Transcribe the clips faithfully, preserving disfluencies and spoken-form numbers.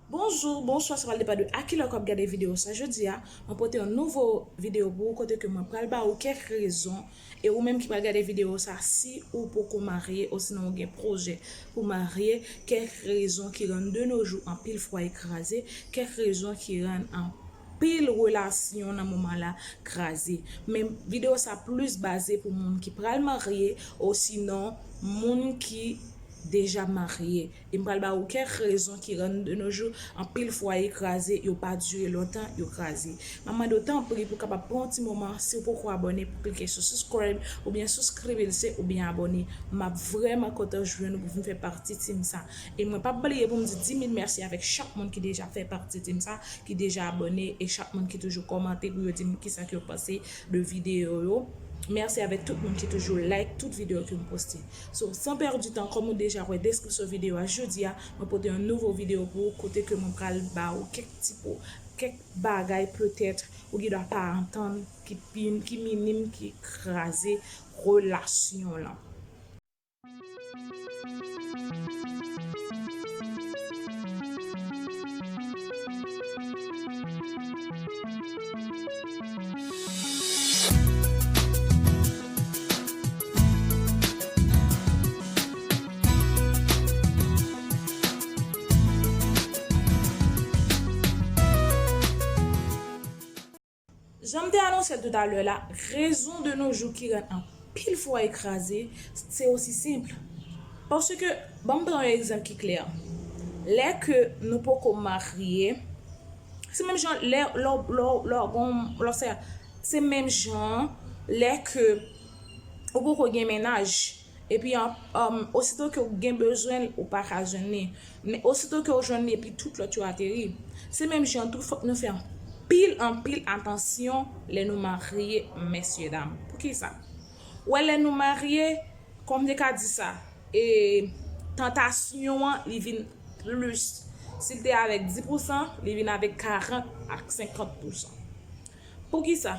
Bonjou, bonswa, sa pral depann de a kilè ke w ap gade videyo sa. Jodi a, mwen pote yon nouvo videyo pou ou, kote ke mwen pral ba ou kèk rezon, e ou menm ki pral gade videyo sa, si ou poko marye, osinon ou gen pwojè pou marye, kèk rezon ki rann de nos jours anpil fwaye kraze, kèk rezon ki rann anpil relasyon nan moman la kraze. Men videyo sa plis baze pou moun ki pral marye, osinon moun ki deja marye. E m pral ba ou kèk rezon ki rann de nos jours anpil fwaye kraze, yo pa dire lontan, yo kraze. M ap mande w tanpri pou w kapab pran yon ti moman, si w poko abòne, pou klike sou subscribe, oubyen subscribe, oubyen abòne. M ap vrèman kontan jwenn ou pou vin fè pati team sa. E mwen p ap bliye pou m di di mil mèsi avèk chak moun ki deja fè pati team sa, ki deja abòne, e chak moun ki toujou kòmante pou yo di m kisa ke yo panse de videyo yo. Mèsi avèk tout moun ki toujou like tout videyo ke m poste. So, san pèdi tan, kòm ou deja wè deskripsyon videyo a, jodi a, mwen pote yon nouvo videyo pou ou, kote ke mwen pral ba ou kèk ti po, kèk bagay petèt ou gen dwa pa antann ki pi, ki minim ki kraze relasyon lan. Jan m te anonse l toutalè la, rezon de nos jours ki rann anpil fwaye kraze, se osi senp. Paske, ban m pran yon egzanp ki klè. Lè ke nou poko marye, se menm jan, lè, lè, lè, lè, lè, se menm jan, lè ke ou poko gen mennaj, epi an, um, osito ke w gen bezwen l, ou pa ka jwenn li. Men osito ke w jwenn li, epi tout lòt yo ateri. Se menm jan tou, fòk nou fè anpil, anpil atansyon lè nou marye, mesye dam. Poukisa? Ou wè, lè nou marye, kòm m te ka di sa, e tantasyon an, li vin plis. Si l te avèk dis pousan, li vin avèk karant ak senkant pousan. Poukisa?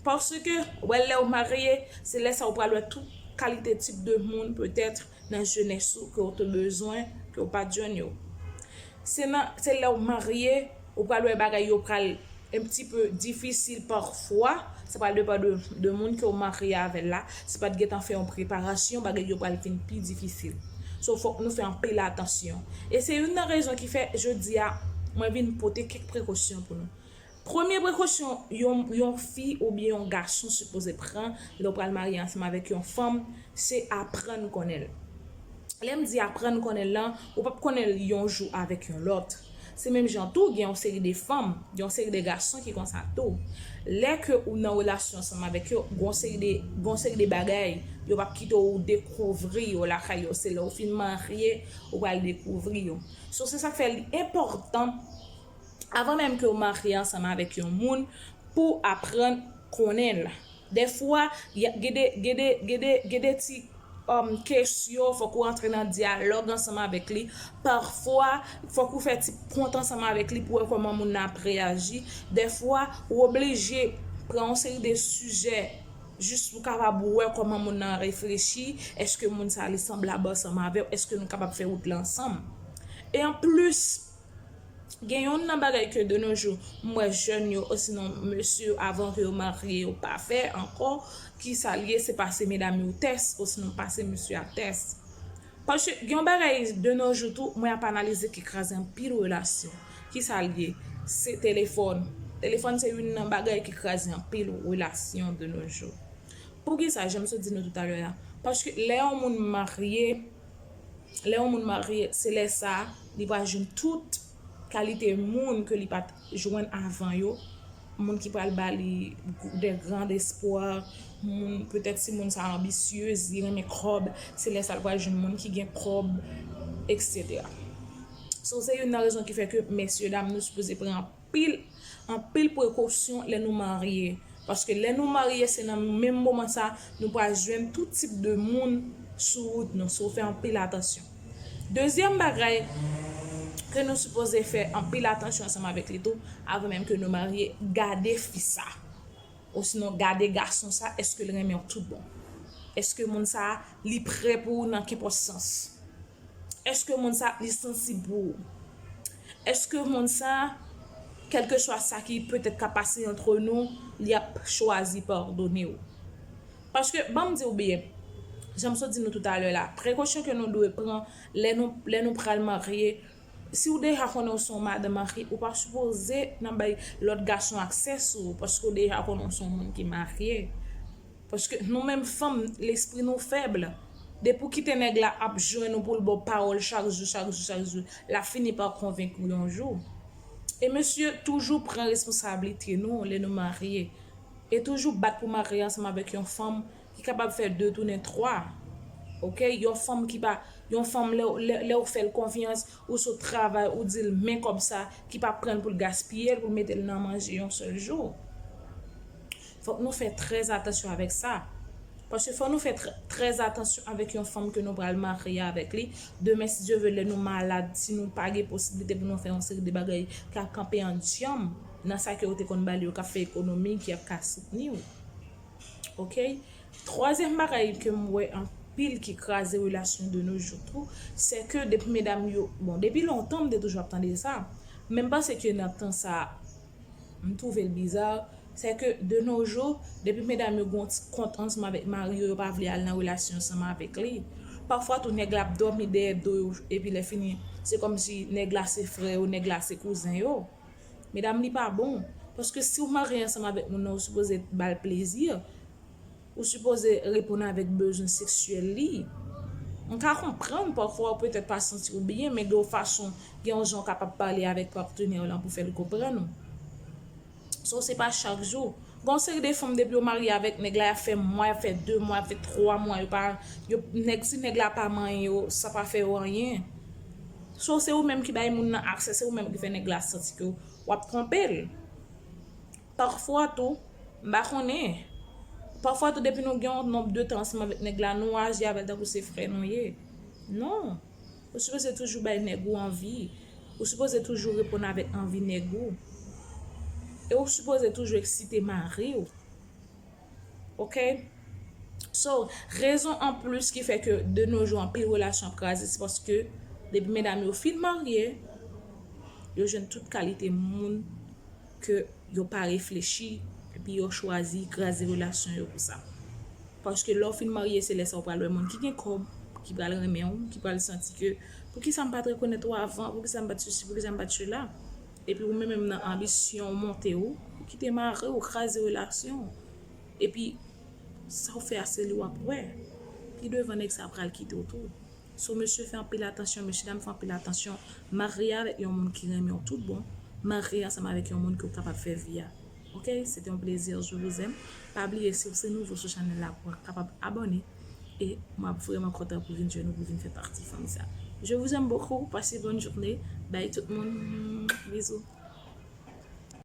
Paske, ou wè, lè w marye, se lè sa ou pral wè tout kalite tip de moun, petèt, nan jenès ou ke w te bezwen, ke w pa t jwenn yo. Se nan, se lè w marye, ou pral wè bagay yo pral un petit peu difisil pafwa. Sa pral depann de, de moun ke w marye avè l la. Si w pa t gentan fè yon preparasyon, bagay yo pral vin pi difisil. So, fòk nou fè anpil atansyon. E se youn nan rezon ki fè, jodi a, mwen vin pote kèk prekosyon pou nou. Premye prekosyon yon, yon fi oubyen yon gason sipoze pran lè w pral marye ansanm avèk yon fanm, se aprann konnen l. Lè m di aprann konnen l lan, ou p ap konnen l yon jou avèk yon lòt. Se menm jan tou, gen yon seri de fanm, gen yon seri de gason ki konsa tou. Lè ke ou nan relasyon ansanm avèk yo, gen yon seri de, gen yon seri de bagay, yo p ap kite w dekouvri yo lakay yo. Se lè w fin marye, ou pral dekouvri yo. So, se sa k fè li enpòtan avan menm ke w marye ansanm avèk yon moun, pou w aprann konnen l. Dèfwa, y a, gen de, gen de, gen de, gen de ti, um, kesyon, fòk ou antre nan dyalòg ansanm avèk li. Pafwa, fòk ou fè ti pont ansanm avèk li pou wè kòman moun nan ap reyaji. Dèfwa, ou oblije pran yon seri de sijè jis pou kapab wè kòman moun nan reflechi. Èske moun sa li sanblab ansanm avè w? Èske nou kapab fè wout la ansanm? E anplis, gen youn nan bagay ke de nos jours, m wè jèn yo, osinon mesye yo, avan ke yo marye, yo pa fè ankò, ki sa l ye, se pase medam yo tès, osinon pase mesye a tès. Paske gen yon bagay de nos jours tou, mwen ap analize ki kraze anpil relasyon. Ki sa l ye? Se telefòn. Telefòn se youn nan bagay ki kraze anpil relasyon de nos jours. Poukisa? Jan m sot di nou toutalè a. Paske lè yon moun marye, lè yon moun marye, se lè sa, li pral jwenn tout kalite moun ke li pa t jwenn avan yo. Moun ki pral ba li de grand espoir, moun, petèt si moun sa anbisyez, li renmen kòb, se lè sa l pral jwenn moun ki gen kòb, et cetera. So, se youn nan rezon ki fè ke, mesye dam, nou sipoze pran anpil, anpil prekosyon lè nou marye. Paske lè nou marye, se nan menm moman sa, nou pral jwenn tout tip de moun sou wout nou. So, fè anpil atansyon. Dezyèm bagay ke nou sipoze fè anpil atansyon ansanm avèk li tou, avan menm ke nou marye, gade fi sa. Osinon, gade gason sa, èske l renmen w tout bon? Èske moun sa, li prè pou ou nan kenpòt sans? Èske moun sa, li sansib pou ou? Èske moun sa, kèlkeswa sa ki petèt ka pase antre nou, li ap chwazi padone w? Paske, ban m di w byen, jan m sot di nou toutalè la, prekosyon ke nou dwe pran lè nou, lè nou pral marye, si w deja konnen w se yon madanm marye, ou pa sipoze nan bay lòt gason aksè sou ou, paske w deja konnen w se yon moun ki marye. Paske nou menm fanm, lespri nou fèb. Depi w kite nèg la ap jwenn ou pou l ba w pawòl chak jou, chak jou, chak jou, l ap fini pa konvenk ou yon jou. E mesye, toujou pran responsablite nou lè nou marye. E toujou bat pou marye ansanm avèk yon fanm ki kapab fè de tounen twa. Oke? Yon fanm ki pa, yon fanm lè, lè, lè w fè l konfyans, ou sot travay, ou di l men kòb sa, ki pa pran l pou l gaspiye l, pou l mete l nan manje yon sèl jou. Fòk nou fè trè atansyon avèk sa. Paske fò nou fè trè, trè atansyon avèk yon fanm ke nou pral marye avèk li. Demen, si Dye vle, lè nou malad, si nou pa gen posiblite pou nou fè yon seri de bagay k ap kanpe an dyanm nan sa ke ou te konn ba li yo, k ap fè ekonomi, ki ap ka soutni w. Oke? Twazyèm bagay ke m wè anpil ki kraze relasyon de nos jours tou, se ke depi medam yo, bon, depi lontan m te toujou ap tande sa, men m panse ke nan tan sa, m twouve l biza, se ke de nos jours, depi medam yo gen yon ti kont ansanm avèk mari yo, yo pa vle al nan relasyon ansanm avèk li. Pafwa tou, nèg la ap dòmi dèyè do yo, epi lè fini, se kòmsi nèg la se frè yo, nèg la se kouzen yo. Medam, li pa bon. Paske si w marye ansanm avèk moun nan, ou sipoze ba l plezi. Ou sipoze reponn avèk bezwen seksyèl li. M ka konprann pafwa ou petèt pa santi w byen, men gen yon fason, gen yon jan w kapab pale avèk patnè w lan pou fè l konprann ou. So, se pa chak jou. Gen yon seri de fanm, depi yo marye avèk nèg la, y ap fè mwa, y ap fè de mwa, y ap fè twa mwa, yo pa, yo, nèg, si nèg la pa manyen yo, sa pa fè yo anyen. So, se ou menm ki bay moun nan aksè, se ou menm ki fè nèg la santi ke w ap twonpe l. Pafwa tou, m pa konnen. Pafwa tou, depi nou gen yon nonb de tan ansanm avèk nèg la, nou aji avè l tankou se frè nou ye. Non. Ou sipoze toujou bay nèg ou anvi. Ou sipoze toujou reponn avèk anvi nèg ou. E ou sipoze toujou eksite mari w. Oke? So, rezon anplis ki fè ke de nos jours anpil relasyon ap kraze, se paske depi medam yo fin marye, yo jwenn tout kalite moun ke yo pa reflechi, epi yo chwazi kraze relasyon yo pou sa. Paske lè w fin marye, se lè sa w pral wè moun ki gen kòb, ki pral renmen w, ki pral santi ke, "Poukisa m pa t rekonèt ou avan? Poukisa m pa t sesi? Poukisa m pa t sela?" Epi ou menm menm nan anbisyon w monte w, ou kite mari w kraze relasyon w. Epi, sa w fè a, se li w ap wè. Pi devan, nèg sa pral kite w tou. So, mesye, fè anpil atansyon, mesye dam, fè anpil atansyon. Marye avèk yon moun ki renmen w tout bon. Marye ansanm avèk yon moun ke w kapab fè vi a. Oke? C'était un plaisir, je vous aime. Pa bliye, si w se nouvo sou chanèl la, pou w kapab abòne. E m ap vrèman kontan pou vin jwenn ou, pou vin fè pati fanmi sa. Je vous aime beaucoup. Passez bonne journée. Bye tout moun. Bisous.